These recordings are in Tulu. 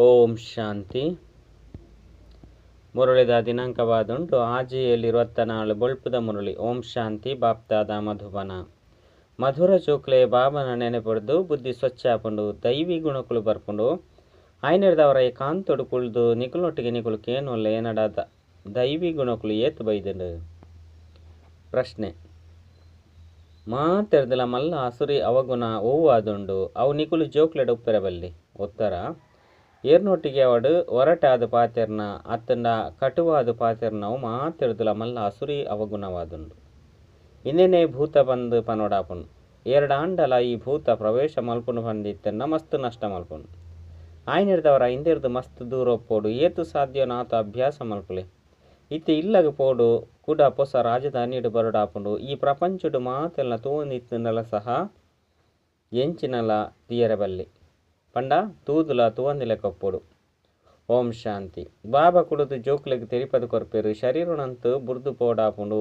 ಓಂ ಶಾಂತಿ. ಮುರಳಿದ ದಿನಾಂಕವಾದುಂಟು 6/7/24 ಬೊಳ್ಪುದ ಮುರಳಿ. ಓಂ ಶಾಂತಿ. ಬಾಪ್ದಾದ ಮಧುಬನ. ಮಧುರ ಚೋಕ್ಲೆ ಬಾಬನ ನೆನೆಪಡ್ದು ಬುದ್ಧಿ ಸ್ವಚ್ಛ ಆಪುಂಡು, ದೈವಿ ಗುಣಕುಲು ಬರ್ಪುಂಡು. ಆಯ್ನೆರ್ದವರ ಏಕಾಂತೊಡು ಕುಳ್ದು ನಿಕುಲೊಟ್ಟಿಗೆ ನಿಕುಲು ಕೇನುಲ್ಲ ಏನಡಾದ ದೈವಿ ಗುಣಕುಲು ಏತ್ ಬೈದುಂಡು. ಪ್ರಶ್ನೆ: ಮಾತೆರ್ದಲ ಮಲ್ಲ ಅಸುರಿ ಅವಗುಣ ಓವಾದುಂಡು, ಅವು ನಿಕುಲು ಜೋಕ್ಲೆಡ್ ಉಪ್ಪೆರೆ ಬಲ್ಲಿ. ಉತ್ತರ: ಏರ್ನೊಟ್ಟಿಗೆ ಅವಡು ಒರಟಾದ ಪಾತೆರ್ನ ಅತ್ತಂಡ ಕಟುವಾದ ಪಾತೆರ್ನವು ಮಾತೆರ್ದಲ ಮಲ್ಲ ಅಸುರಿ ಅವಗುಣವಾದುಂಡು. ಇಂದೆನೇ ಭೂತ ಬಂದು ಪನೋಡಾಪುಂಡು. ಎರಡಾಂಡಲ ಈ ಭೂತ ಪ್ರವೇಶ ಮಲ್ಪುನು ಪಂದಿತ್ತನ್ನ ಮಸ್ತ್ ನಷ್ಟ ಮಲ್ಪುನು. ಆಯ್ನೆರ್ದವರ ಇಂದೆರ್ದು ಮಸ್ತ್ ದೂರ ಪೋಡು, ಏತು ಸಾಧ್ಯ ನಾತ ಅಭ್ಯಾಸ ಮಲ್ಪುಲೆ. ಇತ್ತೆ ಇಲ್ಲಗ ಪೋಡು ಕುಡ ಪೊಸ ರಾಜಧಾನಿಡು ಬರಡಾಪುಂಡು. ಈ ಪ್ರಪಂಚಡು ಮಾತೆಲ್ಲ ತೂವಂದಿತ್ತಂಡಲ ಸಹ ಎಂಚಿನಲ ತೀಯರೆ ಬಲ್ಲಿ ಪಂಡ ತೂದುಲ ತೂವಂದಿಲೆ ಕೊಪ್ಪೊಡು. ಓಂ ಶಾಂತಿ. ಬಾಬಾ ಕುಡುದು ಜೋಕ್ಲೆಗ್ ತೆರಿಪದು ಕೊರ್ಪೇರು, ಶರೀರನಂತು ಬುರ್ದು ಪೋಡಾಪುಂಡು,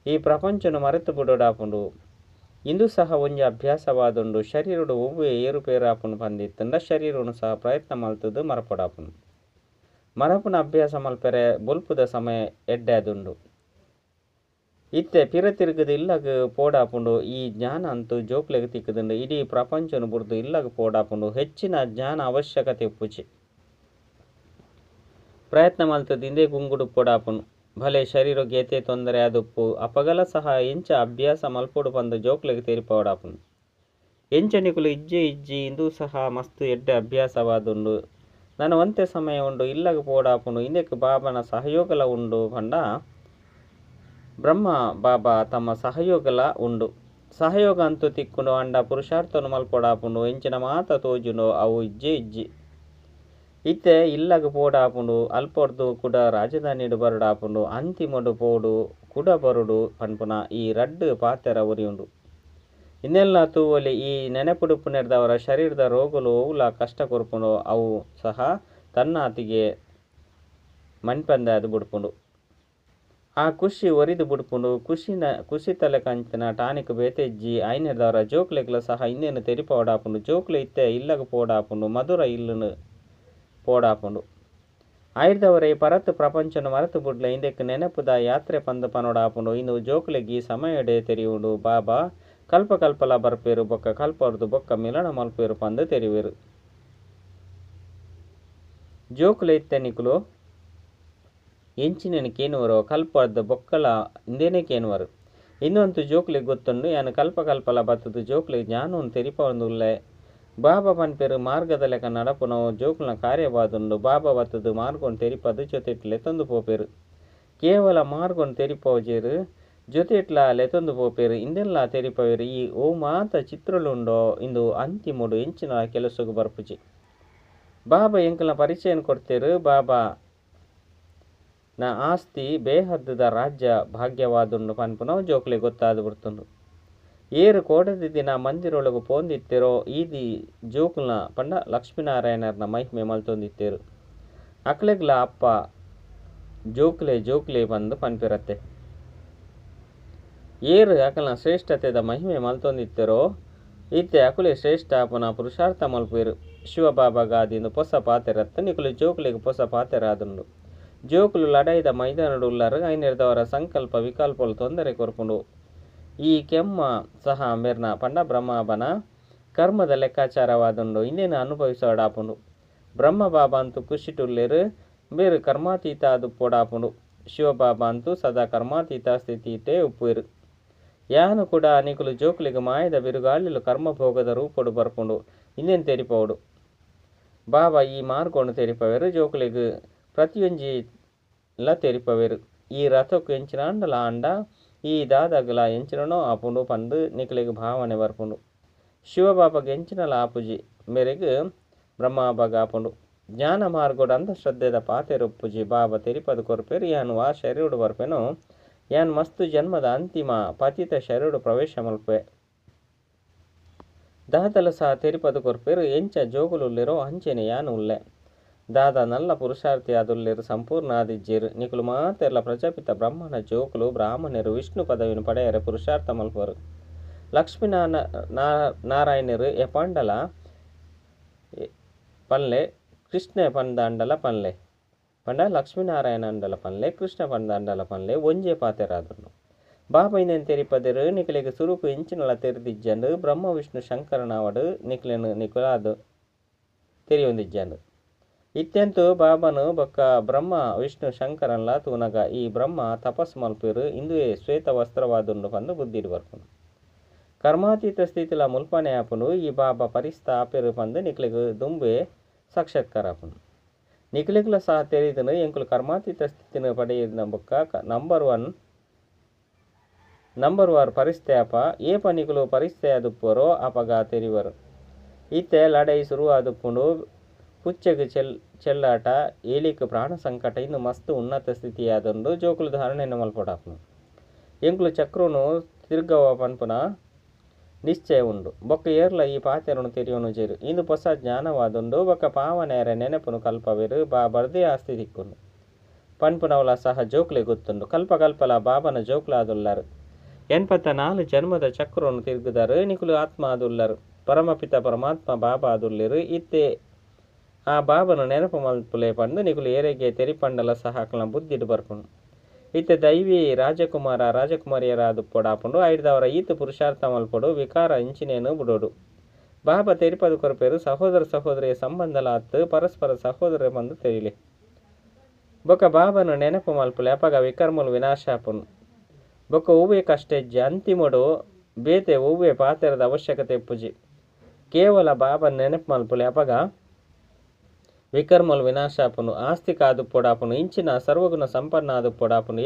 ಈ ಪ್ರಪಂಚನು ಮರೆತು ಬುಡೋಡಾಪುಂಡು. ಇಂದು ಸಹ ಒಂಜಿ ಅಭ್ಯಾಸವಾದುಂಡು. ಶರೀರಡು ಒವ್ವೆ ಏರುಪೇರಾಪುಂಡು ಪಂದಿತ್ತಂಡ ಶರೀರನು ಸಹ ಪ್ರಯತ್ನ ಮಲ್ತದು ಮರಪೊಡಾಪುಂಡು. ಮರಪುನ ಅಭ್ಯಾಸ ಮಲ್ಪೆರೆ ಬೊಲ್ಪುದ ಸಮಯ ಎಡ್ಡೆದುಂಡು. ಇತ್ತೆ ಪಿರ ತಿರುಗದ ಇಲ್ಲಗ ಪೋಡಾಪುಂಡು. ಈ ಜ್ಞಾನ ಅಂತೂ ಜೋಕ್ಲೆಗ್ ತಿಕ್ಕುದುಂಡು. ಇಡೀ ಪ್ರಪಂಚನು ಬುಡ್ದು ಇಲ್ಲಗ ಪೋಡಾಪುಂಡು. ಹೆಚ್ಚಿನ ಜ್ಞಾನ ಅವಶ್ಯಕತೆ ಉಪ್ಪುಜಿ. ಪ್ರಯತ್ನ ಮಲ್ತದು ಇಂದೇ ಗುಂಗುಡು ಪೋಡಾಪುಂಡು. ಭಲೆ ಶರೀರಗೆ ಏತೇ ತೊಂದರೆ ಆದುಪ್ಪು ಅಪಗಲ ಸಹ ಎಂಚ ಅಭ್ಯಾಸ ಮಲ್ಪೊಡು ಪಂದು ಜೋಕ್ಲೆಗ್ ತೆರಿಪೋಡಾಪುಂಡು. ಎಂಚ ನಿಕುಲು ಇಜ್ಜೆ ಇಜ್ಜಿ ಇಂದು ಸಹ ಮಸ್ತ್ ಎಡ್ಡೆ ಅಭ್ಯಾಸವಾದುಂಡು. ನಾನು ಒಂತೆ ಸಮಯ ಉಂಡು ಇಲ್ಲಗ ಪೋಡಾಪುಂಡು. ಇಂದಕ್ಕೆ ಬಾಬನ ಸಹಯೋಗಲ ಉಂಡು ಪಂಡ ಬ್ರಹ್ಮ ಬಾಬಾ ತಮ್ಮ ಸಹಯೋಗಲ ಉಂಡು. ಸಹಯೋಗ ಅಂತೂ ತಿಕ್ಕುಂಡು ಅಂಡ ಪುರುಷಾರ್ಥನು ಮಲ್ಪೊಡಾಪುಂಡು. ಎಂಚಿನ ಮಾತ ತೋಜುಂಡು ಅವು ಇಜ್ಜೆ ಇಜ್ಜಿ. ಇತ್ತೆ ಇಲ್ಲಗ ಪೋಡಾಪುಂಡು, ಅಲ್ಪೊರ್ದು ಕುಡ ರಾಜಧಾನಿಡು ಬರಡಾಪುಂಡು. ಅಂತಿಮಡು ಪೋಡು ಕುಡ ಬರುಡು ಪನ್ಪುನ ಈ ರಡ್ಡು ಪಾತೆರ ಉರಿಯುಂಡು. ಇನ್ನೆಲ್ಲ ತೂವೊಲಿ. ಈ ನೆನಪುಡುಪ್ಪು ನೆರ್ದವರ ಶರೀರದ ರೋಗಲು ಓವುಲ ಕಷ್ಟ ಕೊರ್ಪುಂಡು ಅವು ಸಹ ತನ್ನಾತಿಗೆ ಮಣ್ಪಂದೆ ಅದು ಬುಡ್ಪುಂಡು. ಆ ಖುಷಿ ಒರಿದು ಬುಡ್ಪುಂಡು. ಖುಷಿ ತಲೆ ಕಂಚಿನ ಟಾನಿಕ್ ಬೇತೆಜ್ಜಿ. ಐನೆರ್ದವರ ಜೋಕ್ಲೆಗ್ಲ ಸಹ ಇನ್ನೇನು ತೆರಿಪೋಡಾಪುಂಡು. ಜೋಕ್ಲೆ ಇತ್ತೆ ಇಲ್ಲಗ ಪೋಡಾಪುಂಡು, ಮಧುರ ಇಲ್ಲನು ಪೋಡಾಪುಂಡು. ಆಯ್ದವರೇ ಪರತ್ ಪ್ರಪಂಚನು ಮರೆತು ಬುಡ್ಲೆ. ಇಂದಕ್ಕೆ ನೆನಪುದ ಯಾತ್ರೆ ಪಂದು ಪನೋಡಾಪುಂಡು. ಇಂದು ಜೋಕ್ಲೆಗ್ ಈ ಸಮಯಡೆ ತೆರಿಯುಂಡು. ಬಾಬಾ ಕಲ್ಪ ಕಲ್ಪಲ ಬರ್ಪೇರು ಬೊಕ್ಕ ಕಲ್ಪರ್ದು ಬೊಕ್ಕ ಮಿಲನ ಮಲ್ಪೇರು ಪಂದು ತೆರಿವೇರು. ಜೋಕ್ಲೆ ಇತ್ತೆ ನಿಕುಲು ಎಂಚಿನ ಕೇನುವರು ಕಲ್ಪರ್ದು ಬೊಕ್ಕಲ ಇಂದೇನೆ ಕೇನುವರು. ಇನ್ನೊಂದು ಜೋಕ್ಲೆಗ್ ಗೊತ್ತುಂಡು ಯಾನು ಕಲ್ಪ ಕಲ್ಪಲ ಬತ್ತದು ಜೋಕ್ಲೆಗ್ ಜ್ಞಾನವನ್ನು ತೆರಿಪೊಂದುಲ್ಲೆ. ಬಾಬಾ ಪನ್ಪೇರು ಮಾರ್ಗದ ಲೆಕ್ಕ ನಡಪುನವು ಜೋಕ್ಲನ ಕಾರ್ಯವಾದುಂಡು. ಬಾಬಾ ಬತ್ತದು ಮಾರ್ಗವನ್ನು ತೆರಿಪದು ಜೊತೆಟ್ ಲೆತ್ತೊಂದು ಪೋಪೇರು. ಕೇವಲ ಮಾರ್ಗವನ್ನು ತೆರಿಪೋಜೇರು ಜೊತೆಟ್ಲ ಲೆತ್ತೊಂದು ಪೋಪೇರು. ಇಂದೆಲ್ಲ ತೆರಿಪವೇರು. ಈ ಓ ಮಾತ ಚಿತ್ರಲುಂಡೋ ಇಂದು ಅಂತಿಮೊಡು ಎಂಚಿನ ಕೆಲಸಗು ಬರ್ಪುಜಿ. ಬಾಬಾ ಎಂಕಲ್ನ ಪರಿಚಯನ ಕೊಡ್ತೇರು. ಬಾಬಾ ನ ಆಸ್ತಿ ಬೇಹದ್ದುದ ರಾಜ್ಯ ಭಾಗ್ಯವಾದುಂಡು ಪನ್ಪುನವು ಜೋಕ್ಲೆ ಗೊತ್ತಾದ ಬಿಡ್ತುಂಡು. ಏರು ಕೋಡದಿ ದಿನ ಮಂದಿರೊಳಗು ಪೋಂದಿತ್ತೆರೋ ಈದಿ ಜೋಕುಲ್ನ ಪಂಡ ಲಕ್ಷ್ಮೀನಾರಾಯಣರ್ನ ಮಹಿಮೆ ಮಲ್ತೊಂದಿತ್ತೇರು. ಅಕ್ಲೆಗ್ಲ ಅಪ್ಪ ಜೋಕ್ಲೆ ಜೋಕ್ಲೆ ಬಂದು ಪನ್ಪಿರತ್ತೆ. ಏರು ಅಕಲ್ನ ಶ್ರೇಷ್ಠತೆದ ಮಹಿಮೆ ಮಲ್ತೊಂದಿತ್ತೆರೋ ಇತ್ತೆ ಅಕುಲೆ ಶ್ರೇಷ್ಠ ಅಪನ ಪುರುಷಾರ್ಥ ಮಲ್ಪೇರು. ಶಿವಬಾಬಾಗಾದಿಂದು ಪೊಸ ಪಾತೆರತ್ತ ನಿಕುಲು ಜೋಕ್ಲೆಗ್ ಪೊಸ ಪಾತೆರಾದುಂಡು. ಜೋಕುಲು ಲಡಾಯಿದ ಮೈದಾನಡು ಉಲ್ಲರು. ಐನೆರ್ದವರ ಸಂಕಲ್ಪ ವಿಕಲ್ಪಲು ತೊಂದರೆ ಕೊರ್ಪುಂಡು. ಈ ಕೆಮ್ಮ ಸಹ ಮೆರ್ನ ಪಂಡ ಬ್ರಹ್ಮಾಬನ ಕರ್ಮದ ಲೆಕ್ಕಾಚಾರವಾದುಂಡು. ಇಂದೇನು ಅನುಭವಿಸೋಡಾಪುಂಡು. ಬ್ರಹ್ಮ ಬಾಬಾ ಅಂತೂ ಖುಷಿಟುಲ್ಲೇರು ಬೇರು ಕರ್ಮಾತೀತ ಅದು ಪೋಡಾಪುಂಡು. ಶಿವಬಾಬಾ ಅಂತೂ ಸದಾ ಕರ್ಮಾತೀತ ಸ್ಥಿತಿ ಇಟ್ಟೇ ಉಪ್ಪುವೇರು. ಯಾನು ಕೂಡ ನಿಕುಲು ಜೋಕ್ಲೆಗ್ ಮಾಯದ ಬಿರುಗಾಳಿಲು ಕರ್ಮಭೋಗದ ರೂಪಡು ಬರ್ಪುಂಡು. ಇಂದೇನು ತೆರಿಪೋಡು. ಬಾಬಾ ಈ ಮಾರ್ಗವನ್ನು ತೆರಿಪವೇರು. ಜೋಕ್ಲೆಗ್ ಪ್ರತಿಯೊಂಜಿಲ ತೆರಿಪವೇರು. ಈ ರಥಕ್ಕೂ ಎಂಚಿನಾಂಡಲ ಆಂಡ ಈ ದಾದಾಗಲ ಎಂಚಿನನೋ ಆಪುಂಡು ಪಂದು ನಿಕುಲೆಗ್ ಭಾವನೆ ಬರ್ಪುಂಡು. ಶಿವಬಾಬಾಗ್ ಎಂಚಿನಲ ಆಪುಜಿ ಮೇರೆಗ್ ಬ್ರಹ್ಮಬಾಬಾಗ್ ಆಪುಂಡು. ಜ್ಞಾನ ಮಾರ್ಗೋಡು ಅಂಧಶ್ರದ್ಧೆದ ಪಾತೆರೊಪ್ಪುಜಿ. ಬಾಬಾ ತೆರಿಪದು ಕೊರ್ಪೇರು. ಯಾನು ಆ ಶರೀರಡು ಬರ್ಪೇನು. ಯಾನ್ ಮಸ್ತು ಜನ್ಮದ ಅಂತಿಮ ಪತಿತ ಶರೀರಡು ಪ್ರವೇಶ ಮಲ್ಪೆ. ದಾದಲ ಸಹ ತೆರಿಪದು ಕೊರ್ಪೇರು. ಎಂಚ ಜೋಗುಲುಲ್ಲೆರೋ ಅಂಚೆನೆ ಯಾನು ಉಲ್ಲೆ. ದಾದಾ ನಲ್ಲ ಪುರುಷಾರ್ಥಿ ಆದುಲ್ಲೇರು, ಸಂಪೂರ್ಣ ಆದಿಜ್ಜೇರು. ನಿಕುಲು ಮಾತೆರ್ಲ ಪ್ರಜಾಪಿತ ಬ್ರಹ್ಮನ ಜೋಕುಲು ಬ್ರಾಹ್ಮಣರು ವಿಷ್ಣು ಪದವಿಯನ್ನು ಪಡೆಯರೆ ಪುರುಷಾರ್ಥ ಮಲ್ಪರು. ಲಕ್ಷ್ಮೀ ನಾರಾಯಣರು ಎಪಾಂಡಲ ಪಲ್ಲೆ ಕೃಷ್ಣ ಪಂದಾಂಡಲ ಪನ್ಲೆ ಪಂಡ ಲಕ್ಷ್ಮೀನಾರಾಯಣ ಅಂಡಲ ಪನ್ಲೆ ಕೃಷ್ಣ ಪಂದಾಂಡಲ ಪನ್ಲೆ ಒಂಜೇ ಪಾತೆರಾದುಂಡು. ಬಾಬಾ ಇಂದೆನ್ ತೆರಿಪದೆರು ನಿಕಲೆಗ್ ಸುರುಕು ಎಂಚಿನಲ ತೆರಿದಿಜ್ಜಂಡು ಬ್ರಹ್ಮ ವಿಷ್ಣು ಶಂಕರನಾವಡು ನಿಕಲೆನ್ ನಿಕಲಾದ್ ತೆರಿಯೊಂದಿಜ್ಜಂಡು. ಇತ್ಯಂತು ಬಾಬನು ಬೊಕ್ಕ ಬ್ರಹ್ಮ ವಿಷ್ಣು ಶಂಕರನ್ಲ ತೂನಗ ಈ ಬ್ರಹ್ಮ ತಪಸ್ಸು ಮಲ್ಪೆರು ಇಂದುವೆ ಶ್ವೇತ ವಸ್ತ್ರವಾದುಂಡು ಪಂದು ಬುದ್ಧಿಡ್ ಬರ್ಪುಂಡು. ಕರ್ಮಾತೀತ ಸ್ಥಿತಿಲ ಮುಲ್ಪನೆ ಆಪುಂಡು. ಈ ಬಾಬಾ ಪರಿಸ್ತ ಆಪೆರು ಪಂದು ನಿಕಲೆಗ್ ದುಂಬೆ ಸಾಕ್ಷಾತ್ಕಾರ ಆಪುಂಡು. ನಿಕಲೆಗ್ಲ ಸಹ ತೆರಿದನು ಎಂಕುಲು ಕರ್ಮಾತೀತ ಸ್ಥಿತಿನ ಪಡೆಯಿನ ಬೊಕ್ಕ ನಂಬರ್ ವಾರ್ ಪರಿಸ್ಥೆ ಅಪ ಏಪ ನಿಕುಲು ಪರಿಸ್ಥೆ ಆದುಪ್ಪರೋ ಅಪಗ ತೆರಿವರು. ಇತ್ತೆ ಲಡೈ ಶುರುವಾದುಪ್ಪುಂಡು. ಪುಚ್ಚೆಗ್ ಚೆಲ್ಲಾಟ ಏಲಿಕ್ ಪ್ರಾಣ ಸಂಕಟ ಇಂದು ಮಸ್ತ್ ಉನ್ನತ ಸ್ಥಿತಿಯಾದುಂಡು. ಜೋಕುಲು ಧಾರಣೆಯನ್ನು ಮಲ್ಪೊಡಾಪುಂಡು. ಎಂಕುಲು ಚಕ್ರನು ತಿರ್ಗವ ಪನ್ಪುನ ನಿಶ್ಚಯ ಉಂಡು. ಬೊಕ್ಕ ಏರ್ಲ ಈ ಪಾತೆರನು ತೆರಿಯೊನುಜೆರು. ಇಂದು ಹೊಸ ಜ್ಞಾನವಾದುಂಡು. ಬೊಕ್ಕ ಪಾವನೆಯರ ನೆನಪುನು ಕಲ್ಪವೆರು ಬಾಬರ್ದೇ ಆಸ್ತಿ ತಿಕ್ಕುಂಡು ಪನ್ಪುನವಲ ಸಹ ಜೋಕುಲೆ ಗೊತ್ತುಂಡು. ಕಲ್ಪ ಕಲ್ಪಲ ಬಾಬನ ಜೋಕುಲಾದುಲ್ಲರು. 84 ಜನ್ಮದ ಚಕ್ರನು ತಿರುಗುದಾರು. ನಿಕುಲು ಆತ್ಮ ಆದುಲ್ಲರು. ಪರಮಪಿತ ಪರಮಾತ್ಮ ಬಾಬಾ ಆದುಲ್ಲೆರು. ಇತ್ತೆ ಆ ಬಾಬನು ನೆನಪು ಮಲ್ಪುಲೆ ಪಂದು ನಿಕುಲು ಏರೆಗೆ ತೆರಿಪಂಡಲ ಸಹ ಅಕಲ್ನ ಬುದ್ಧಿಡ್ ಬರ್ಪುಂಡು. ಇತ್ತೆ ದೈವಿ ರಾಜಕುಮಾರ ರಾಜಕುಮಾರಿಯರಾದುಪ್ಪೊಡಾಪುಂಡು. ಐಡ್ದವರ ಈತ ಪುರುಷಾರ್ಥ ಮಲ್ಪೊಡು. ವಿಕಾರ ಇಂಚಿನೇನು ಬುಡೋಡು. ಬಾಬಾ ತೆರಿಪದು ಕೊರಪೇರು ಸಹೋದರ ಸಹೋದರಿಯ ಸಂಬಂಧಲಾತ್ ಪರಸ್ಪರ ಸಹೋದರ ಬಂದು ತೆರಿಲೆ. ಬೊಕ್ಕ ಬಾಬನು ನೆನಪು ಮಲ್ಪುಲೆ ಅಪಗ ವಿಕರ್ಮಲು ವಿನಾಶ ಆಪುಂಡು. ಬೊಕ್ಕ ಒವ್ವೆ ಕಷ್ಟ ಇಜ್ಜಿ. ಅಂತಿಮಡು ಬೇತೆ ಒವ್ವೆ ಪಾತೆರದ ಅವಶ್ಯಕತೆ ಇಪ್ಪುಜಿ. ಕೇವಲ ಬಾಬನ ನೆನಪು ಮಲ್ಪುಲೆ ಅಪಗ ವಿಕರ್ಮಲು ವಿನಾಶ ಆಪುಂಡು. ಆಸ್ತಿಕ ಆದುಪ್ಪೊಡಾಪುಂಡು. ಇಂಚಿನ ಸರ್ವಗುಣ ಸಂಪನ್ನ ಆದುಪ್ಪೊಡಾಪುಂಡು.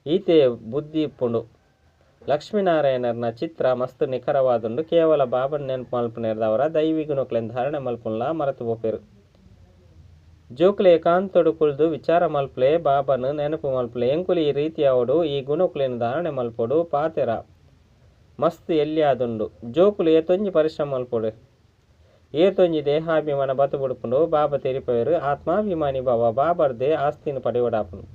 ಈತೆ ಬುದ್ಧಿ ಇಪ್ಪುಂಡು. ಲಕ್ಷ್ಮೀನಾರಾಯಣನ ಚಿತ್ರ ಮಸ್ತ್ ನಿಖರವಾದುಂಡು. ಕೇವಲ ಬಾಬನ ನೆನಪು ಮಲ್ಪುನೆರ್ದವರ ದೈವಿ ಗುಣಕ್ಲೆನ್ ಧಾರಣೆ ಮಲ್ಪುನ್ಲ ಮರತು ಪೋಪೆರು. ಜೋಕುಲೆ ಏಕಾಂತೊಡು ಕುಲ್ದು ವಿಚಾರ ಮಲ್ಪುಲೆ. ಬಾಬನ ನೆನಪು ಮಲ್ಪುಲೆ. ಎಂಕುಲು ಈ ರೀತಿಯಾವಡು ಈ ಗುಣಕ್ಲೆನ್ ಧಾರಣೆ ಮಲ್ಪೊಡು. ಪಾತೆರ ಮಸ್ತ್ ಎಲ್ಯಾದುಂಡು. ಜೋಕುಲು ಏತೊಂಜಿ ಪರಿಶ್ರಮ ಮಲ್ಪೊಡು. ಏತೊಂಜಿ ದೇಹಾಭಿಮಾನ ಬತ್ತು ಬುಡುಪುಂಡು. ಬಾಬಾ ತೆರಿಪವೆರು ಆತ್ಮಾಭಿಮಾನಿ ಬಾಬಾ ಬಾಬರ್ದೇ ಆಸ್ತಿನ ಪಡೆಯೊಡಾಪುಂಡು.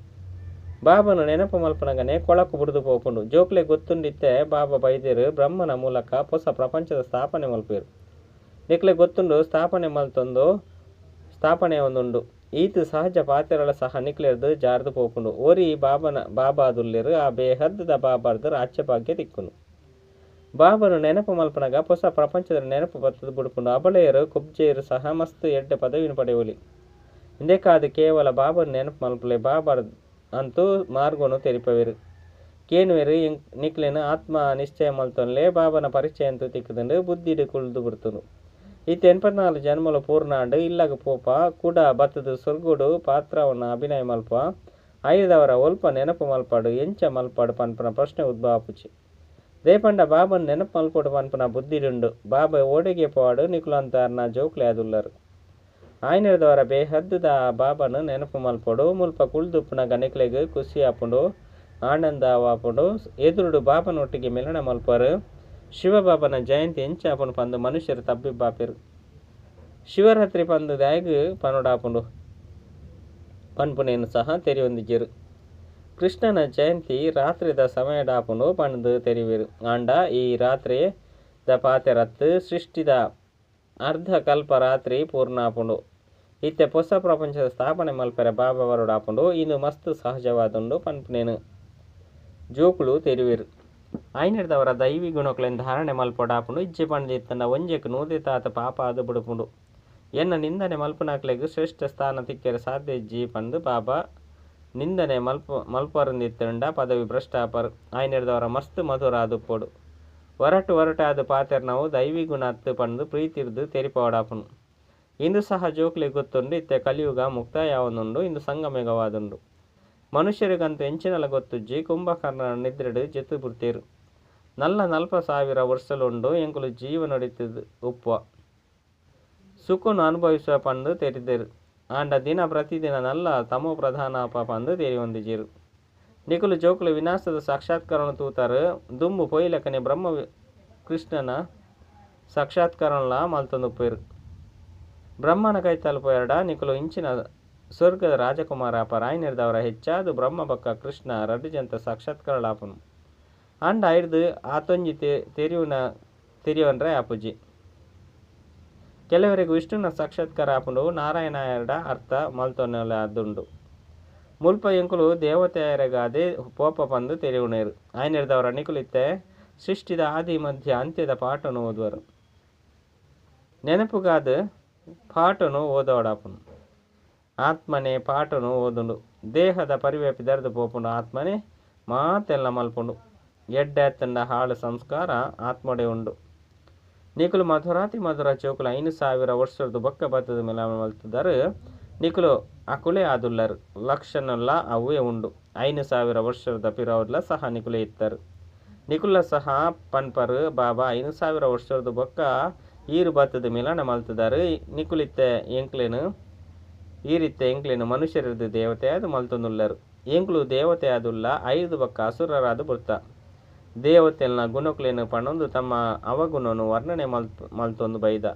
ಬಾಬನು ನೆನಪು ಮಲ್ಪನಗನೆ ಕೊಳಕು ಬುಡ್ದು ಪೋಪುಂಡು. ಜೋಕುಲೆ ಗೊತ್ತುಂಡಿತ್ತೆ ಬಾಬಾ ಬೈದೆರು ಬ್ರಹ್ಮನ ಮೂಲಕ ಹೊಸ ಪ್ರಪಂಚದ ಸ್ಥಾಪನೆ ಮಲ್ಪೆರು. ನಿಕ್ಲೆ ಗೊತ್ತುಂಡು ಸ್ಥಾಪನೆ ಮಲ್ತೊಂದು ಸ್ಥಾಪನೆ ಒಂದುಂಡು. ಈತ ಸಹಜ ಪಾತೆರಳ ಸಹ ನಿಕ್ಲೆರ್ದು ಜಾರ್ದು ಪೋಪುಂಡು. ಓರಿ ಬಾಬನ ಬಾಬಾದುಲ್ಲೆರು ಆ ಬೇಹದ್ದದ ಬಾಬಾರ್ದು ರಾಜ್ಯಭಾಗ್ಯ ತಿಕ್ಕುನು. ಬಾಬನು ನೆನಪು ಮಲ್ಪನಗ ಹೊಸ ಪ್ರಪಂಚದ ನೆನಪು ಬತ್ತದ ಬುಡುಪುಂಡು. ಅಬಳೆಯರು ಕುಬ್ಜೆಯರು ಸಹ ಮಸ್ತ್ ಎಡ್ಡೆ ಪದವಿನ ಪಡೆಯೊಲಿ. ಇಂದೆಕಾದ್ ಕೇವಲ ಬಾಬನು ನೆನಪು ಮಲ್ಪುಲೆ. ಬಾಬರ್ ಅಂತೂ ಮಾರ್ಗೊನು ತೆರಿಪವೆರು. ಕೇನುವೆರು ನಿಕ್ಲೆನ್ ಆತ್ಮ ನಿಶ್ಚಯ ಮಲ್ತೊನ್ಲೆ. ಬಾಬನ ಪರಿಚಯ ಅಂತೂ ತಿಕ್ಕುದುಂಡು. ಬುದ್ಧಿಡ್ ಕುಲ್ದು ಬುಡ್ತುಂಡು. ಇತ್ತೆ 84 ಜನ್ಮಲು ಪೂರ್ಣಾಂಡು. ಇಲ್ಲಗ ಪೋಪ ಕೂಡ ಬತ್ತದ ಸ್ವರ್ಗೋಡು ಪಾತ್ರವನ್ನು ಅಭಿನಯ ಮಲ್ಪ. ಐದವರ ಒಲ್ಪ ನೆನಪು ಮಲ್ಪಾಡು ಎಂಚ ಮಲ್ಪಾಡು ಪನ್ಪುನ ಪ್ರಶ್ನೆ ಉದ್ಭವ ಆಪುಜಿ. ದೇಪಂಡ ಬಾಬನ್ ನೆನಪು ಮಲ್ಪೊಡು ಪನ್ಪುನ ಬುದ್ಧಿಡುಂಡು. ಬಾಬಾ ಓಡೆಗೆ ಪೋವಾಡು ನಿಕುಲು ಅಂತಾರ್ನ ಜೋಕ್ಲೆ ಆದುಲ್ಲರು. ಆಯ್ನೆರ್ದವರ ಬೇಹದ್ದುದ ಬಾಬನು ನೆನಪು ಮಲ್ಪೊಡು. ಮುಲ್ಪ ಕುಲ್ದುಪ್ಪುನಗ ನಿಕ್ಲೆಗ್ ಖುಷಿ ಆಪುಂಡು, ಆನಂದ ಆಪುಂಡು. ಎದುರುಡು ಬಾಬನೊಟ್ಟಿಗೆ ಮಿಲನ ಮಲ್ಪರು. ಶಿವಬಾಬನ ಜಯಂತಿ ಎಂಚ ಆಪುಂಡು ಪಂದು ಮನುಷ್ಯರು ತಬ್ಬಿಬ್ಬಾಪೆರು. ಶಿವರಾತ್ರಿ ಪಂದು ದಾಯಗ್ ಪನೊಡಾಪುಂಡು ಪನ್ಪುನೇನು ಸಹ ತೆರಿಯೊಂದಿಜ್ಜೆರು. ಕೃಷ್ಣನ ಜಯಂತಿ ರಾತ್ರಿದ ಸಮಯಡಾಪುಂಡು ಪಂದು ತೆರಿವೆರು. ಆಂಡ ಈ ರಾತ್ರಿ ದ ಪಾತೆರತ್ತು ಸೃಷ್ಟಿದ ಅರ್ಧ ಕಲ್ಪ ರಾತ್ರಿ ಪೂರ್ಣಾಪುಂಡು. ಇತ್ತೆ ಹೊಸ ಪ್ರಪಂಚದ ಸ್ಥಾಪನೆ ಮಲ್ಪೆರೆ ಬಾಬಾ ಬರೊಡಾಪುಂಡು. ಇಂದು ಮಸ್ತ್ ಸಹಜವಾದುಂಡು ಪನ್ಪುನೇನು ಜೋಕುಲು ತೆರಿವೆರು. ಆಯ್ನೆರ್ದವರ ದೈವಿ ಗುಣಕ್ಲೆನ್ ಧಾರಣೆ ಮಲ್ಪೊಡಾಪುಂಡು. ಇಜ್ಜೆ ಪಂಡಿತ್ತಂಡ ಒಂಜೆಕ್ ನೂದೆ ತಾತ ಪಾಪ ಆದು ಬುಡುಪುಂಡು. ಎನ್ನ ನಿಂದನೆ ಮಲ್ಪುನಕ್ಲೆಗ್ ಶ್ರೇಷ್ಠ ಸ್ಥಾನ ತಿಕ್ಕೆರೆ ಸಾಧ್ಯ ಇಜ್ಜಿ ಪಂದು ಬಾಬಾ ನಿಂದನೆ ಮಲ್ಪರಂದಿತ್ತಂಡ ಪದವಿ ಭ್ರಷ್ಟ ಆಪರು. ಆಯ್ನೆರ್ದವರ ಮಸ್ತ್ ಮಧುರ ಆದುಪ್ಪೊಡು. ಒರಟು ಒರಟಾದ ಪಾತೆರ್ನವು ದೈವಿ ಗುಣ ಅತ್ತು ಪಂದು ಪ್ರೀತಿರ್ದು ತೆರಿಪವಡಾಪುಂಡು. ಇಂದು ಸಹ ಜೋಕ್ಲೆಗ್ ಗೊತ್ತುಂಡು. ಇತ್ತೆ ಕಲಿಯುಗ ಮುಕ್ತಾಯ ಆವೊಂದುಂಡು. ಇಂದು ಸಂಗಮಯುಗವಾದುಂಡು. ಮನುಷ್ಯರಿಗಂತೂ ಎಂಚಿನಲ ಗೊತ್ತುಜ್ಜಿ. ಕುಂಭಕರ್ಣನ ನಿದ್ರೆಡ್ ಜೆತ್ತು ಬುಡ್ತೇರು. ನಲ್ಲ 40,000 ವರ್ಷಲುಂಡು. ಎಂಕುಲು ಜೀವನೊಡಿತ್ತುದು ಉಪ್ಪುವ ಸುಖನು ಅನುಭವಿಸುವ ಪಂದು ತೆರಿದೆರು. ಆಂಡ ದಿನ ಪ್ರತಿದಿನ ನಲ್ಲ ತಮೋ ಪ್ರಧಾನ ಪಂದು ತೆರಿಯೊಂದಿಜ್ಜೆರು. ನಿಕುಲು ಜೋಕುಲು ವಿನಾಶದ ಸಾಕ್ಷಾತ್ಕಾರವನ್ನು ತೂತಾರು. ದುಂಬು ಪೋಯಿಲಕನೆ ಬ್ರಹ್ಮ ಕೃಷ್ಣನ ಸಾಕ್ಷಾತ್ಕಾರನ್ಲ ಮಲ್ತೊಂದುಪ್ಪೆರು. ಬ್ರಹ್ಮನ ಕೈತಲ್ ಪೋಯೆರ್ಡ ನಿಕುಲು ಇಂಚಿನ ಸ್ವರ್ಗದ ರಾಜಕುಮಾರ ಅಪರ. ಆಯ್ನೆರ್ದವರ ಹೆಚ್ಚಾದ್ ಬ್ರಹ್ಮ ಬೊಕ್ಕ ಕೃಷ್ಣ ರಡ್ಡು ಜಂತ ಸಾಕ್ಷಾತ್ಕಾರಲಾಪುನು. ಆಂಡ ಐಡ್ದು ಆತೊಂಜಿ ತೆರಿಯೊನ್ರೆ ಆಪುಜಿ. ಕೆಲವರಿಗೆ ವಿಷ್ಣುನ ಸಾಕ್ಷಾತ್ಕಾರ ಆಪುಂಡು. ನಾರಾಯಣಾಯರ್ಡ ಅರ್ಥ ಮಲ್ತೊನಲಾದುಂಡು. ಮುಲ್ಪ ಎಂಕುಲು ದೇವತೆಯರೆಗಾದೆ ಪೋಪ ಪಂದ್ ತೆರಿಯುನೇರು. ಆಯನೆರ್ದವರ ನಿಕುಲು ಇತ್ತೆ ಸೃಷ್ಟಿದ ಆದಿ ಮಧ್ಯ ಅಂತ್ಯದ ಪಾಠನು ಓದುವರು. ನೆನಪುಗಾದ್ ಪಾಠನು ಓದೋಡಾಪುಂಡು. ಆತ್ಮನೆ ಪಾಠನು ಓದುಂಡು. ದೇಹದ ಪರಿವೆ ಪಿದರ್ದು ಪೋಪುಂಡು. ಆತ್ಮನೆ ಮಾತೆಲ್ಲ ಮಲ್ಪುಂಡು. ಎಡ್ಡೆ ಅತ್ತಂಡ ಹಾಳು ಸಂಸ್ಕಾರ ಆತ್ಮಡೆ ಉಂಡು. ನಿಕುಲು ಮಧುರಾತಿ ಮಧುರ ಚೋಕುಲು 5000 ವರ್ಷದ ಬೊಕ್ಕ ಬತ್ತದ ಮಿಲಾವಣೆ ಮಲ್ತದಾರು. ನಿಕುಲು ಅಕುಲೇ ಆದುಲ್ಲರು. ಲಕ್ಷಣಲ್ಲ ಅವೇ ಉಂಡು. 5000 ವರ್ಷದ ಪಿರವುಡ್ಲ ಸಹ ನಿಕುಲೇ ಇತ್ತರು. ನಿಕುಲ ಸಹ ಪನ್ಪರು ಬಾಬಾ 5000 ವರ್ಷದ ಬೊಕ್ಕ ಈರು ಬತ್ತದ ಮಿಲನ ಮಲ್ತದಾರು. ನಿಕುಲಿತ್ತೆ ಎಂಕ್ಲೇನು ಈ ರೀತಿ ಎಂಕ್ಲೇನು ಮನುಷ್ಯರದ್ದು ದೇವತೆ ಅದು ಮಲ್ತೊಂದುಲ್ಲರು. ಎಂಕ್ಲು ದೇವತೆ ಆದುಲ್ಲ 5 ಬೊಕ್ಕ ಅಸುರರಾದ ಬುರ್ತ. ದೇವತೆಲ್ನ ಗುಣಕ್ಲೇನು ಪಣೊಂದು ತಮ್ಮ ಅವಗುಣನು ವರ್ಣನೆ ಮಲ್ತೊಂದು ಬೈದ.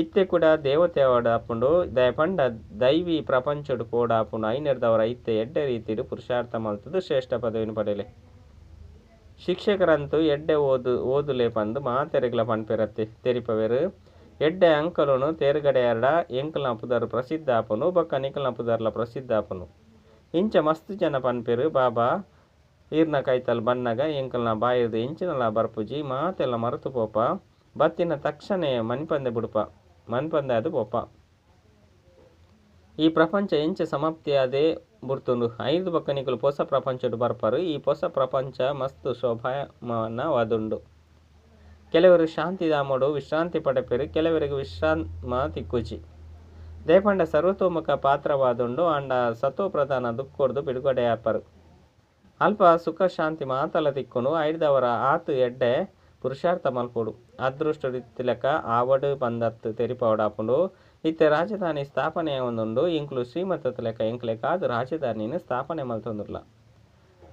ಇತ್ತೆ ಕೂಡ ದೇವತೆ ಅವಡಾಪುಂಡು. ದಯಪಂಡ ದೈವಿ ಪ್ರಪಂಚಡು ಕೋಡಾಪುಂಡು. ಐನೆರ್ದವರ ಇತ್ತೆ ಎಡ್ಡೆ ರೀತಿಡು ಪುರುಷಾರ್ಥ ಮಲ್ತದು ಶ್ರೇಷ್ಠ ಪದವಿನ ಪಡೆಯಲೆ. ಶಿಕ್ಷಕರಂತೂ ಎಡ್ಡೆ ಓದುಲೆ ಪಂದು ಮಾತೆರೆಗ್ಲ ಪನ್ಪೆರತ್ತೆ ತೆರಿಪವೆರು. ಎಡ್ಡೆ ಅಂಕಲನು ತೇರುಗಡೆ ಎರಡ ಎಂಕಲ್ನ ಪುದರ್ ಪ್ರಸಿದ್ಧ ಆಪನು ಬೊಕ್ಕ ನಿಕಲ್ನ ಪುದರ್ಲ ಪ್ರಸಿದ್ಧ ಆಪನು. ಇಂಚ ಮಸ್ತ್ ಜನ ಪನ್ಪೆರು ಬಾಬಾ ಈರ್ನ ಕೈತಲ್ ಬನ್ನಗ ಎಂಕಲ್ನ ಬಾಯಿರ್ದು ಎಂಚಿನಲ ಬರ್ಪುಜಿ ಮಾತೆಲ್ಲ ಮರೆತು ಪೋಪ. ಬತ್ತಿನ ತಕ್ಷಣ ಮನ್ಪಂದೆ ಬುಡುಪ ಮನ್ಪಂದೆ ಅದು ಪೋಪ. ಈ ಪ್ರಪಂಚ ಎಂಚ ಸಮಾಪ್ತಿಯಾದೇ ಬುಡ್ತುಂಡು. 5 ಬೊಕ್ಕ ನಿಕುಲು ಪೊಸ ಪ್ರಪಂಚಡು ಬರ್ಪರು. ಈ ಪೊಸ ಪ್ರಪಂಚ ಮಸ್ತ್ ಶೋಭಾಯಮಾನವಾದುಂಡು. ಕೆಲವರು ಶಾಂತಿಧಾಮಡು ವಿಶ್ರಾಂತಿ ಪಡೆಪೆರು. ಕೆಲವರಿಗೆ ವಿಶ್ರಾಮ ತಿಕ್ಕುಜಿ. ದೇಪಂಡ ಸರ್ವತೋಮುಖ ಪಾತ್ರವಾದುಂಡು. ಅಂಡ ಸತೋ ಪ್ರಧಾನ ದುಃಖೊಡ್ದು ಬಿಡುಗಡೆಯಾಪರು. ಅಲ್ಪ ಸುಖ ಶಾಂತಿ ಮಾತಲ ತಿಕ್ಕುನು. ಐದವರ ಆತು ಎಡ್ಡೆ ಪುರುಷಾರ್ಥ ಮಲ್ಪೊಡು. ಅದೃಷ್ಟದಿತ್ತಿಲಕ ಆವಡು ಬಂದತ್ತು ತೆರಿಪವಡಾಪುಂಡು. ಇತ್ತೆ ರಾಜಧಾನಿ ಸ್ಥಾಪನೆ ಒಂದುಂಡು. ಇಂಕ್ಲು ಶ್ರೀಮತ ಲೆಕ್ಕ ಎಂಕ್ಲೆಕಾದ್ ರಾಜಧಾನಿನ ಸ್ಥಾಪನೆ ಮಲ್ತೊಂದುಲ್ಲ.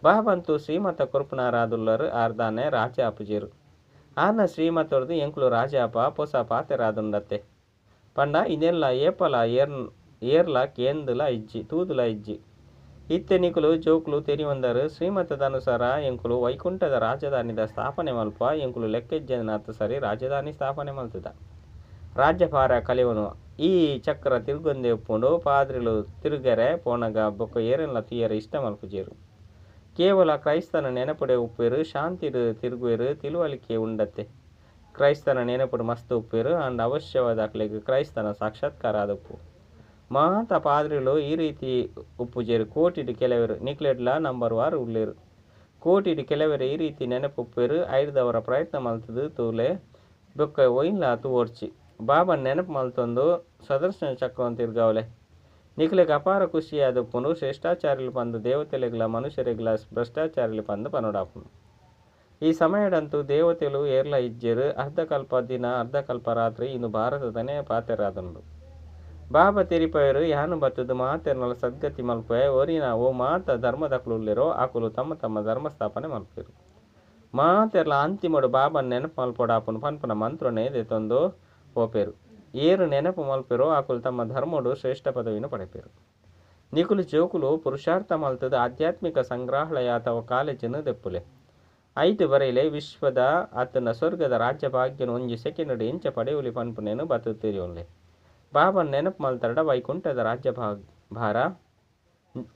ಬಾಬಂತು ಶ್ರೀಮತ ಕೊರ್ಪುನಾರಾದುಲ್ಲರು. ಆರ್ದಾನೆ ರಾಜ ಆಪುಜೇರು. ಆರ್ನ ಶ್ರೀಮತೊರ್ದು ಎಂಕ್ಲು ರಾಜಾಪ ಪೊಸ ಪಾತೆರಾದುಂಡತ್ತೆ. ಪಂಡ ಇದೆಲ್ಲ ಏಪಲ ಏರ್ಲ ಕೇಂದುಲ ಇಜ್ಜಿ ತೂದುಲ ಇಜ್ಜಿ. ಇತ್ತೆ ನಿಕುಲು ಜೋಕ್ಲು ತೆರಿವಂದರು. ಶ್ರೀಮತದ ಅನುಸಾರ ಎಂಕುಲು ವೈಕುಂಠದ ರಾಜಧಾನಿದ ಸ್ಥಾಪನೆ ಮಲ್ಪ. ಎಂಕುಲು ಲೆಕ್ಕೆಜ್ಜನಾಥ ಸರಿ ರಾಜಧಾನಿ ಸ್ಥಾಪನೆ ಮಲ್ತದ. ರಾಜ್ಯಭಾರ ಕಲಿವನು. ಈ ಚಕ್ರ ತಿರುಗೊಂದೆ ಉಪ್ಪುಂಡು. ಪಾದ್ರಿಲು ತಿರುಗೆರೆ ಪೋನಗ ಬೊಕ್ಕ ಏರೆಲ್ಲ ತೀಯರ ಇಷ್ಟ ಮಲ್ಪುಜೇರು. ಕೇವಲ ಕ್ರೈಸ್ತನ ನೆನಪುಡೆ ಉಪ್ಪೇರು. ಶಾಂತಿಡು ತಿರುಗುವೆರು. ತಿಳುವಳಿಕೆ ಉಂಡತ್ತೆ. ಕ್ರೈಸ್ತನ ನೆನಪುಡು ಮಸ್ತ್ ಉಪ್ಪೇರು. ಅಂಡ್ ಅವಶ್ಯವಾದ ಅಕ್ಲೆಗ್ ಕ್ರೈಸ್ತನ ಸಾಕ್ಷಾತ್ಕಾರ ಆದಪ್ಪು. ಮಾತ ಪಾದ್ರಿಲು ಈ ರೀತಿ ಉಪ್ಪುಜೇರು. ಕೋಟಿಡು ಕೆಲವರು ನಿಕ್ಲೆಡ್ಲ ನಂಬರ್ ವಾರು ಉಲ್ಲೇರು. ಕೋಟಿಡು ಕೆಲವರು ಈ ರೀತಿ ನೆನಪು ಉಪ್ಪೇರು. ಐದವರ ಪ್ರಯತ್ನ ಮಲ್ತದು ತೂಲೆ ಬೊಕ್ಕ ಒಯ್ಲ ತೂವೊಡ್ಚಿ. ಬಾಬಾ ನೆನಪು ಮಲ್ತೊಂದು ಸದರ್ಶನ ಚಕ್ರವನ್ನು ತಿರ್ಗಾವಲೆ. ನಿಕ್ಲೆಗ್ ಅಪಾರ ಖುಷಿಯಾದಪ್ಪುಂಡು. ಶ್ರೇಷ್ಠಾಚಾರ್ಯಲು ಪಂದು ದೇವತೆಲೆಗ್ಲ ಮನುಷ್ಯರೆಗ್ಲ ಭ್ರಷ್ಟಾಚಾರ್ಯಲು ಪಂದು ಪನೊಡಾಪುಂಡು. ಈ ಸಮಯಡಂತೂ ದೇವತೆಲು ಏರ್ಲ ಇಜ್ಜೆರು. ಅರ್ಧಕಲ್ಪ ದಿನ ಅರ್ಧಕಲ್ಪ ರಾತ್ರಿ ಇನ್ನು ಭಾರತದನೇ ಪಾತೆರಾದುಂಡು. ಬಾಬಾ ತೆರಿಪಯರು ಯಾನು ಬತ್ತದು ಮಾತೆರ್ನಲ ಸದ್ಗತಿ ಮಲ್ಪೆ. ಒರಿನ ಓ ಮಾತ ಧರ್ಮದಕ್ಲುಲ್ಲೆರೋ ಆಕುಲು ತಮ್ಮ ತಮ್ಮ ಧರ್ಮ ಸ್ಥಾಪನೆ ಮಲ್ಪೆರು. ಮಾತೆರ್ಲ ಅಂತಿಮಡು ಬಾಬನ್ ನೆನಪು ಮಲ್ಪೊಡಾಪುನು ಪನ್ಪುನ ಮಂತ್ರನೇ ದೆತೊಂದು ಪೋಪೆರು. ಏರು ನೆನಪು ಮಲ್ಪೆರೋ ಆಕುಲು ತಮ್ಮ ಧರ್ಮಡು ಶ್ರೇಷ್ಠ ಪದವಿಯನ್ನು ಪಡೆಪೆರು. ನಿಕುಲು ಜೋಕುಲು ಪುರುಷಾರ್ಥ ಮಲ್ತದ ಆಧ್ಯಾತ್ಮಿಕ ಸಂಗ್ರಹಾಲಯ ಅಥವಾ ಕಾಲೇಜನ್ನು ದೆಪ್ಪುಲೆ. ಐತು ಬರೆಯಲೆ ವಿಶ್ವದ ಆತನ ಸ್ವರ್ಗದ ರಾಜ್ಯ ಭಾಗ್ಯನು ಒಂಜಿ ಸೆಕೆಂಡ್ ಇಂಚ ಪಡೆಯುಲಿ ಪನ್ಪುನೇನು ಬತ್ತು ತೆರಿಯೊನ್ಲೆ. ಬಾಬನ್ ನೆನಪು ಮಲ್ತರಡ ವೈಕುಂಠದ ರಾಜ್ಯ ಭಾರ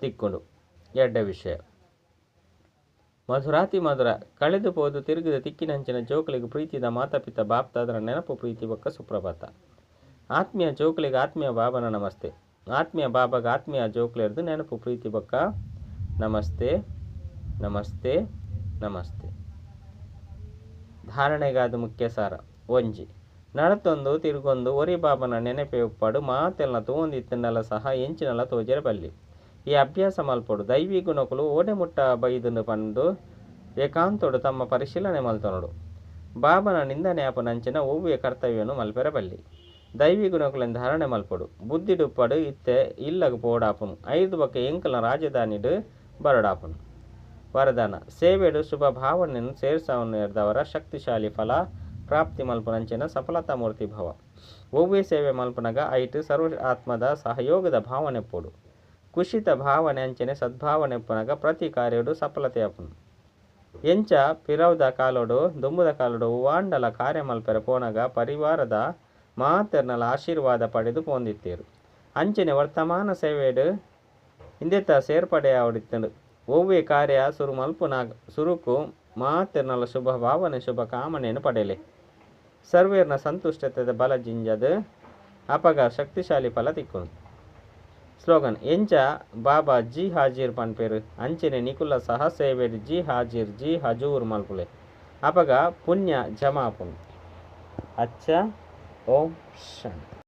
ತಿಕ್ಕೊಂಡು. ಎಡ್ಡೆ ವಿಷಯ. ಮಧುರಾತಿ ಮಧುರ ಕಳೆದು ಪೋದು ತಿರುಗಿದ ತಿಕ್ಕಿನಂಚಿನ ಜೋಕುಲಿಗೆ ಪ್ರೀತಿದ ಮಾತಾಪಿತ ಬಾಪ್ತಾದರ ನೆನಪು ಪ್ರೀತಿ ಬೊಕ್ಕ ಸುಪ್ರಭಾತ. ಆತ್ಮೀಯ ಜೋಕುಲಿಗೆ ಆತ್ಮೀಯ ಬಾಬನ ನಮಸ್ತೆ. ಆತ್ಮೀಯ ಬಾಬಾಗ ಆತ್ಮೀಯ ಜೋಕುಲಿರ್ದು ನೆನಪು ಪ್ರೀತಿ ಬೊಕ್ಕ ನಮಸ್ತೆ ನಮಸ್ತೆ ನಮಸ್ತೆ. ಧಾರಣೆಗಾದ ಮುಖ್ಯ ಸಾರ. ಒಂಜಿ ನಡತೊಂದು ತಿರುಗೊಂದು ಒರಿ ಬಾಬನ ನೆನಪೆ ಉಪ್ಪಾಡು. ಮಾತೆಲ್ಲ ತೂವೊಂದಿತ್ತಂಡಲ ಸಹ ಎಂಚಿನಲ ತೋಜರೆ ಬಲ್ಲಿ. ಈ ಅಭ್ಯಾಸ ಮಲ್ಪೊಡು. ದೈವಿ ಗುಣಕುಲು ಓಡೆ ಮುಟ್ಟ ಬೈದುಂಡು ಪಂದು ಏಕಾಂತೊಡು ತಮ್ಮ ಪರಿಶೀಲನೆ ಮಲ್ತೊನೊಡು. ಬಾಬನ ನಿಂದನೆ ಆಪುನಂಚಿನ ಒವ್ವೆ ಕರ್ತವ್ಯನು ಮಲ್ಪೆರೆ ಬಲ್ಲಿ. ದೈವಿ ಗುಣಕುಲೆನ್ ಧಾರಣೆ ಮಲ್ಪೊಡು. ಬುದ್ಧಿಡುಪ್ಪಡು ಇತ್ತೆ ಇಲ್ಲಗ್ ಪೋಡಾಪುನು. 5 ಬೊಕ್ಕ ಎಂಕಲ್ನ ರಾಜಧಾನಿಡು ಬರಡಾಪುನು. ವರದಾನ ಸೇವೆಡು ಶುಭ ಭಾವನೆಯನ್ನು ಸೇರ್ಸಾವನೆರ್ದವರ ಶಕ್ತಿಶಾಲಿ ಫಲ ಪ್ರಾಪ್ತಿ ಮಲ್ಪುನಂಚಿನ ಸಫಲತಾ ಮೂರ್ತಿ ಭವ. ಒವ್ವೆ ಸೇವೆ ಮಲ್ಪುನಗ ಐಟ್ ಸರ್ವ ಆತ್ಮದ ಸಹಯೋಗದ ಭಾವನೆ ಪೋಡು. ಕುಶಿತ ಭಾವನೆ ಅಂಚನೆ ಸದ್ಭಾವನೆ ಪುನಗ ಪ್ರತಿ ಕಾರ್ಯಡು ಸಫಲತೆ ಆಪುನು. ಎಂಚ ಪಿರವುದ ಕಾಲೋಡು ದುಂಬುದ ಕಾಲೋಡು ವಾಂಡಲ ಕಾರ್ಯ ಮಲ್ಪೆರೆ ಪೋನಗ ಪರಿವಾರದ ಮಾತೆರ್ನಲ ಆಶೀರ್ವಾದ ಪಡೆದ್ ಪೋವೊಂದಿತ್ತೆರ್. ಅಂಚೆನೆ ವರ್ತಮಾನ ಸೇವೆಡ್ ಇಂದೆತ ಸೇರ್ಪಡೆಯಾವೊಡಿತ್ತ್ಂಡ್. ಒವ್ವೆ ಕಾರ್ಯ ಸುರು ಮಲ್ಪುನ ಸುರುಕು ಮಾತೆರ್ನಲ ಶುಭ ಭಾವನೆ ಶುಭ ಕಾಮನೆನ್ ಪಡೆಲೆ. ಸರ್ವೇರ್ನ ಸಂತುಷ್ಟತೆದ ಬಲ ಜಿಂಜದ್ ಅಪಗ ಶಕ್ತಿಶಾಲಿ ಫಲ ತಿಕ್ಕುಂಡು. ಸ್ಲೋಗನ್, ಎಂಚ ಬಾಬಾ ಜಿ ಹಾಜಿರ್ ಪನ್ಪೆರ್ ಅಂಚೆನೆ ನಿಕುಲ ಸಹ ಸೇವೆಡ್ ಜಿ ಹಾಜಿರ್ ಜಿ ಹಜೂರ್ ಮಲ್ಪುಲೆ. ಅಪಗ ಪುಣ್ಯ ಜಮಾ ಆಪುಂಡು. ಅಚ್ಚ ಓಂ ಶಾಂತಿ.